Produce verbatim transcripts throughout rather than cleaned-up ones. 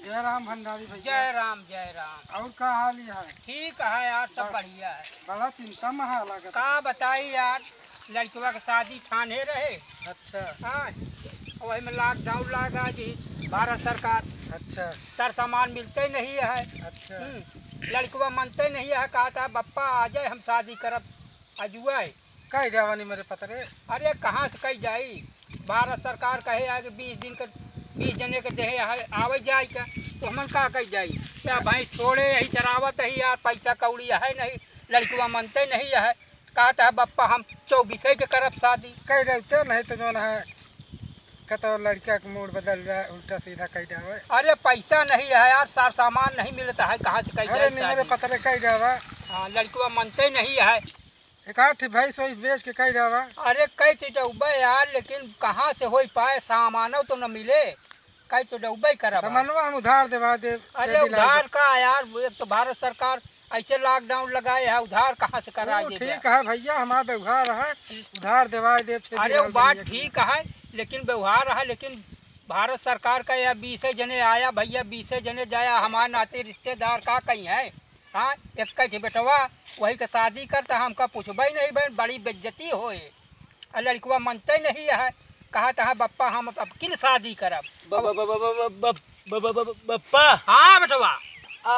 जय राम भंडारी भैया। जय राम, जय राम। और का हाल है? ठीक है यार, सब बा-, बढ़िया है। बड़ा चिंता में है लागत। का बताई यार, लड़कवा के शादी ठाने रहे। अच्छा। हाँ, वही में lockdown लगा दी भारत सरकार। अच्छा। सर सामान मिलते नहीं है। अच्छा। हम्म, लड़कवा मनते नहीं है, कहता है, "बप्पा आ जाए, हम शादी करब अजुआ है।" कई देवा नहीं मेरे पतरे। अरे, कहाँ से कई जाई? भारत सरकार कहे है कि बीस दिन के, बीस जने के देहे है, आवे जाए के, तो हमन का कई जाई? या भैंस छोड़े, यही चरावत ही यार, पैसा कौड़ी है नहीं, लड़कवा मनते नहीं है। कहता है, "बप्पा, हम चौबीस के करब शादी।" कई रहते नहीं तो जौन है, कतो लड़का के मूड बदल जाए, उल्टा सीधा कई जावे। अरे, पैसा नहीं है यार, सार सामान नहीं मिलता है, कहाँ से कई अरे, जाए नहीं मेरे शादी? पतरे कई जावा। हाँ, लड़कवा मनते नहीं है। एक आध ठे भैंस वैस बेच के कई जावा। अरे, कई तो डूबे यार, लेकिन कहाँ से होई पाए, सामानो तो न मिले, कई तो डूबे करब। सामानवा हम उधार देवा देब, अरे, छेदी लाल उधार बा। का यार, एक तो भारत सरकार ऐसे lockdown लगाए है, उधार कहाँ से करा वो दे ठीक है भैया, हमारा व्यवहार है, उधार देवा देब, छेदी अरे, लाल वो बात बनिया के। ठीक है, लेकिन व्यवहार है, लेकिन भारत सरकार का या बीसे जने आया भैया, बीसे जने जाया, हमारे नाते रिश्तेदार का कहीं है? हाँ, एक ठे बेटवा, वही के शादी करता, हमका पूछबे नहीं बहन, बड़ी बेइज्जती होए। आ लड़कवा मनते नहीं है, कहत है, "बप्पा, हम अब किन शादी करब?" ब-, ब-, ब-, ब-, ब-, ब-, ब-, ब-, ब-, ब-, ब-, बप्पा। हाँ बेटवा। आ,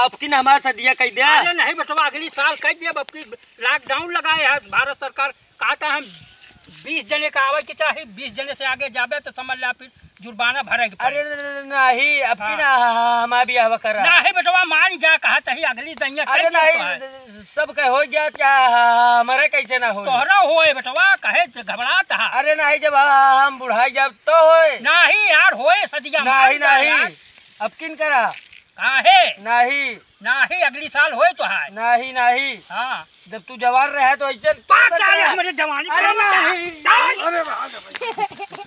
अब किन हमार सदिया कई दे? अरे नहीं बेटवा, अगली साल कई दे, अब की lockdown लगाए है भारत सरकार, कहता हम बीस जने का आवे के चाही, बीस जने से आगे जाबे तो समझ ले फिर जुर्माना भरे के पड़े। अरे न-, न-, न-, नहीं, अब की हाँ। ना ह-, ह-, हमार बियाहवा करा। नहीं बेटवा, मान जा, कहत ही अगली दहिया अरे कह दिया नहीं, तो है। सबके हो गया, क्या ह-, ह-, हमारे कैसे ना होई? तोहरा होए बेटवा, कहे से घबरात है। अरे नहीं, जब ह-, ह-, हम बुढ़ाई जाब तो होए। नहीं यार, होए सदिया, मान नहीं, जा नहीं, यार। अब किन करा? काहे? नहीं। नाही, अगली साल होए तो है। नाही, नाही। हाँ। जब तू जवान रहे तो ऐसे बात करे। हमरे जवानी अरे पे नहीं। अरे वाह, वाह।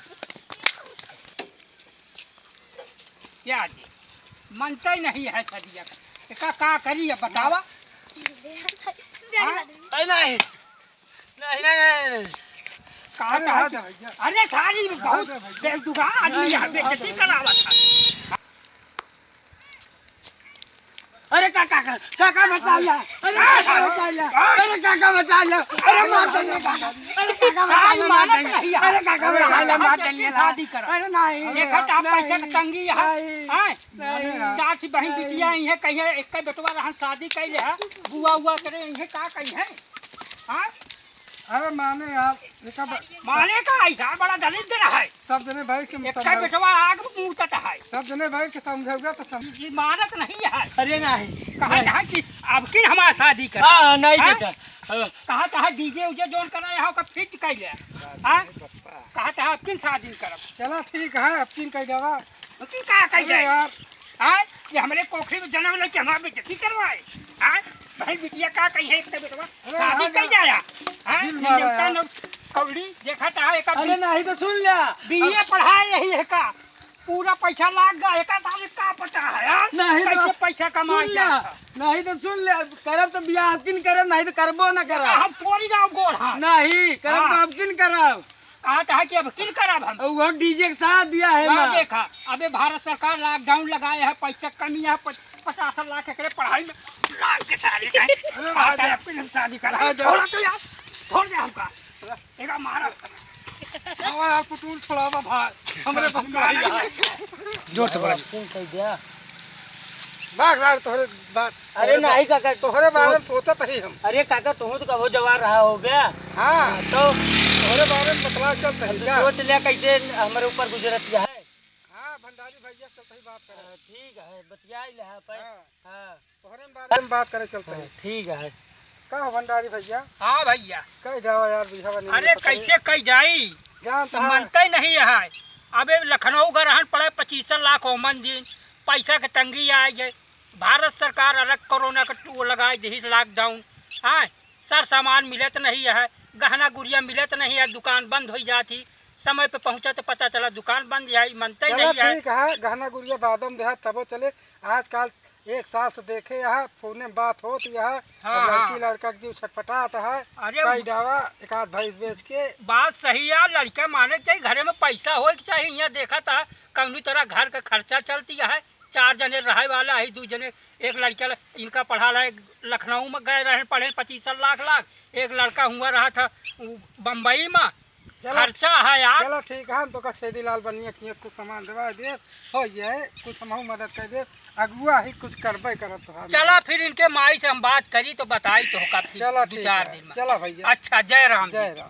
क्या जी? मनते नहीं है सदिया का। एका का करी अब बतावा? हाँ? अरे नहीं। नहीं, नहीं, नहीं, नहीं। कहाँ अरे का है? राजा भैया। अरे साली बहुत राजा भैया। बेलदुगा आदमी है, राजा बेइज्जती भैया। करावत है। अरे काका, काका, काका बचा ला। अरे काका बचा ला। अरे काका बचा ला। अरे मार देंगे काका। अरे काका बचा ला, मार देंगे। अरे काका बचा ला, मार देंगे। शादी करा। अरे नहीं। देखा तो आप पैसा की तंगी है। नहीं। हैं? नहीं। चार ठे बहन बिटिया आई है, कहीं एक बेटवा रहन शादी कैले है, बुआ उआ करे, इन्हें का कही है? हाँ? अरे माने यार, एका ब-, माने का ऐसा बड़ा दलिद्र है। सब जने बैठ के एक समझाओ। बेटवा आग में मूतत है। सब जने बैठ के समझाओ तो सम- ये मानत नहीं है। अरे नहीं। कहा नहीं। कहा कि अब किन हमार शादी कर? हाँ, हाँ, नहीं हाँ? चाचा। हाँ। कहा कहा DJ उजे जोन करा यहाँ का fit कर ले। हाँ? कहा कहा अब किन शादी करब? चला ठीक है, अब किन कह देवा। अब किन का कह अरे दे? यार। हाँ? ये हमरे कोखरी में जन्म लेके हमार बेइज्जती करवाए। हाँ? भाई बिटिया का कही है एक तो बेटवा? अरे शादी हाँ कह यार। जाया? हाँ? दिल मारा निमंत्रण यार। और कौड़ी देखा था एक अरे नहीं तो सुन लिया। बीए पढ़ाए यही है का? पूरा पैसा लाग गया, एक आदमी का पता है, हाँ? नहीं तो कैसे पैसा कमाई सुन ले, जाता? नहीं तो सुन ले, करब तो बियाह अब किन करब, नहीं तो करबो ना करब। हम तोरी गाँव गोड़, हाँ। नहीं, करब हाँ। तो अब किन करब। कहा था कि अब किन करब हम। और वो DJ के साथ दिया है ना ना। देखा, अबे भारत सरकार lockdown लगाए है, पैसा कमी है, पच-, पचास लाख एकरे पढ़ाई में लाग के सारे का। अरे हाँ, भाई, तो अब किन हम शादी करा। हाँ, जा। छोड़ा तो यार, छोड़ दे हमका। एका मारा। हाँ यार, पुतुल छोड़ावा भाई, हमरे बस का नहीं है। जोर से बोला जी। तुम कह दिया। बात यार, तोहरे बात, अरे तोहरे नहीं बा-, काका, तोहरे बारे में सोचत ही हम। अरे काका, तुम तो कबो जवान रहा हो गया। हाँ। हाँ, तो तोहरे बारे में बतला चलत ही हम जा। सोच लिया कैसे हमारे ऊपर गुजरत है। हाँ, भंडारी भैया से सही बात करे। हाँ, ठीक है, बतिया ले हाँ, पे। हाँ। हाँ। तोहरे बारे में बात करे चलत हाँ, ही। ठीक है। का हो भंडारी भैया? हाँ भैया। कह जावा यार, बुझावा नहीं अरे पता नहीं। कैसे कह जाई? जानत है। मनते नहीं है। अबे लखनऊ का रहन पड़े पच्चीस लाख ओमन दिन, पैसा के तंगी आ गए। भारत सरकार अलग कोरोना का टू लगाए दी lockdown। हाँ, सर सामान मिलत नहीं है, गहना गुरिया मिलत नहीं है, दुकान बंद हो जाती। समय पे पहुँचा तो पता चला दुकान बंद है, मनते चला नहीं है। ठीक है, गहना गुरिया बाद में देहा तबो चले। आजकल एक साल से देखे यहाँ फोने में बात होत यहाँ, हाँ, अब लड़की हाँ। लड़का के जीव छटपटात है। अरे कई वो डावा एक आध भैंस बेच के। बात सही है, लड़का माने के चाहिए, घरे में पैसा होए के चाहिए। यहाँ देखा था कौनी तरह घर का खर्चा चलती है, चार जने रहे वाला ही, दू जने, एक लड़का ल-, इनका पढ़ा रहा है, लखनऊ में गए रहे पढ़े, पच्चीस लाख लाख, एक लड़का हुआ रहा था उ, बम्बई में। चलो, खर्चा है यार। चलो ठीक है, हम तो का छेदी लाल बनिया किए कुछ सामान देवा दे, हो ये कुछ हमहू मदद कर दे, अगुआ ही कुछ करबे करत तो हम। चला फिर इनके माई से हम बात करी तो बताई तो का फिर चलो दो ठीक चार है, दिन में। चलो भैया। अच्छा, जय राम जी। जय राम।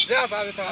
जय बाबा।